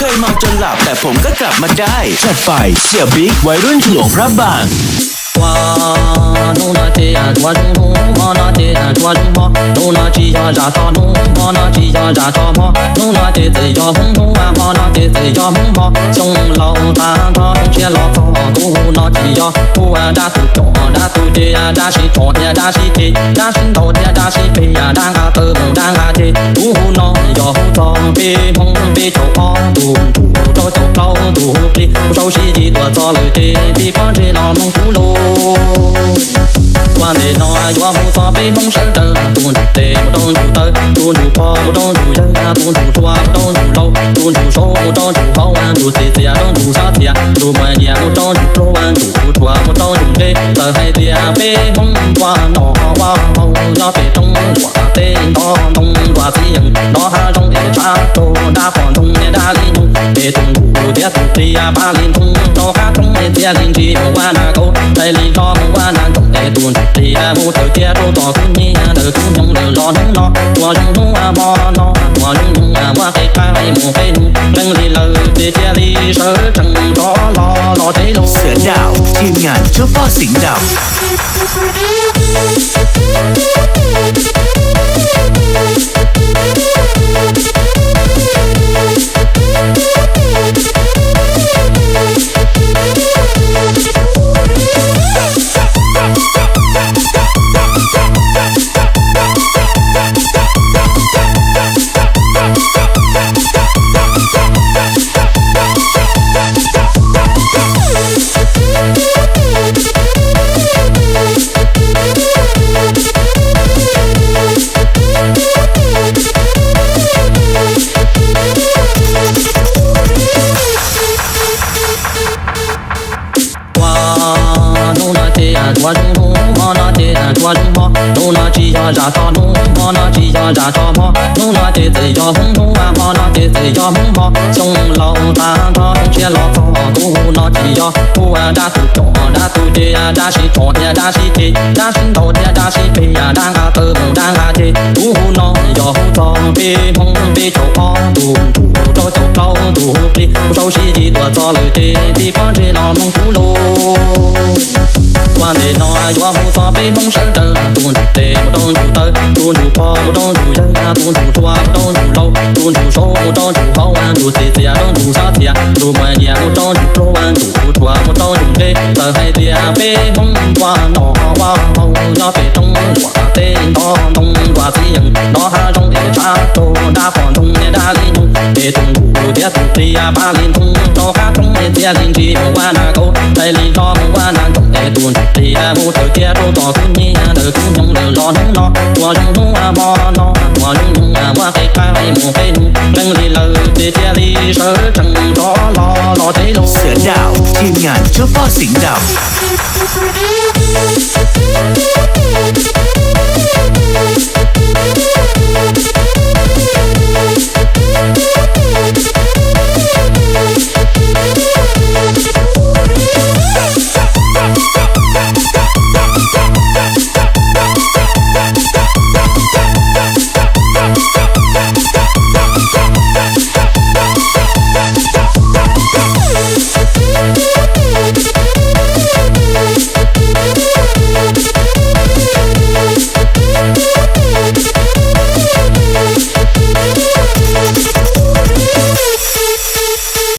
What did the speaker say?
เคยเมาจนหลับแต่ผมก็กลับมาได้ จัดไป เสี่ยบิ๊ก วัยรุ่นฉลองพระบาง Hnub no ces tsuas zoo hnub, hmo no ces tsuas zoo hmo, hnub no tsis yog zam txog hnub, hmo no tsis yog zam txog hmo, hnub no ces txawm yog hmo hnub, hmo no ces txawm yog hmo hmo. Xyoo laus tag nrho xyoo tshiab los txog, kuv hu no tsis yog hu dab tus com dab tus ces, dab sib tsom thiab dab sib ceg, dab sib ntaus thiab dab sib peg, dab nqa taw mus dab nqa ceg. Kuv hu no yog hu txog peb Hmoob peb caug ob tus ntsuj rau caum plaub tus hu plig, sau sib yig tuaj txog lawm ces tib pob ntseg los mloog kuv lus. Ua ntej no yuav hu txog peb Hmoob sawv daws, tus ntsuj tes mus rau ntsuj taw, tus ntsuj pog mus rau ntsuj yawg, tus ntsuj tshuav mus rau ntsuj laus, tus ntsuj saub mus rau ntsuj hauv, tus txiv txias rau ntsuj xab txias, tus muaj nyiaj mus rau ntsuj pluag, ntsuj ruam mus rau ntsuj ntse. Txawm hais tias peb Hmoob ua noj ua haus nyob pem roob ntsuam teb, nrov ntoo nruas txiv yeem, nrov hav zoov es tshav rog, dab poj ntxoog niam dab li nyoog, es tus ntsuj thiab tus plig pab li ntxoog rau qab roob es txias li ntsis mus ua nas kauv, raws li zos mus ua nas ntsoom, es tus ntsuj plig mus tawm kiag rau tom kuv nyiag ntawm kuv nyoog lawm los hnub no, tsuas zoo hnub hmo no, tsuas zoo hnub muaj qe qab mus qe nug, leej li lawm ces cia li sawv tsees rov los los tsev lauj. เสือดาว ทีมงานเจ้าพ่อสิงห์ดำ Hnub no ces tsuas zoo hnub, hmo no ces tsuas zoo hmo, hnub no tsis yog zam txog hnub, hmo no tsis yog zam txog hmo, hnub no ces txawm yog hmo hnub, hmo no ces txawm yog hmo hmo. Xyoo laus tag nrho xyoo tshiab los txog, kuv hu no tsis yog hu dab tus com dab tus ces, dab sib tsom thiab dab sib ceg, dab sib ntaus thiab dab sib peg, dab nqa taw mus dab nqa ceg. Kuv hu no yog hu txog peb Hmoob peb caug ob tus ntsuj rau caum plaub tus hu plig, sau sib yig tuaj txog lawm ces tib pob ntseg los mloog kuv lus. Ua ntej no yuav hu txog peb Hmoob sawv daws, tus ntsuj tes mus rau ntsuj taw, tus ntsuj pog mus rau ntsuj yawg, tus ntsuj tshuav mus rau ntsuj laus, tus ntsuj saub mus rau ntsuj hauv, tus txiv txias rau ntsuj xab txias, tus muaj nyiaj mus rau ntsuj pluag, ntsuj ruam mus rau ntsuj ntse. Txawm hais tias peb Hmoob ua noj ua haus nyob pem roob ntsuam teb, nrov ntoo nruas txiv yeem, nrov hav zoov es tshav rog, dab poj ntxoog niam dab li nyoog, es tus ntsuj thiab tus plig pab li ntxoog rau qab roob es txias li ntsis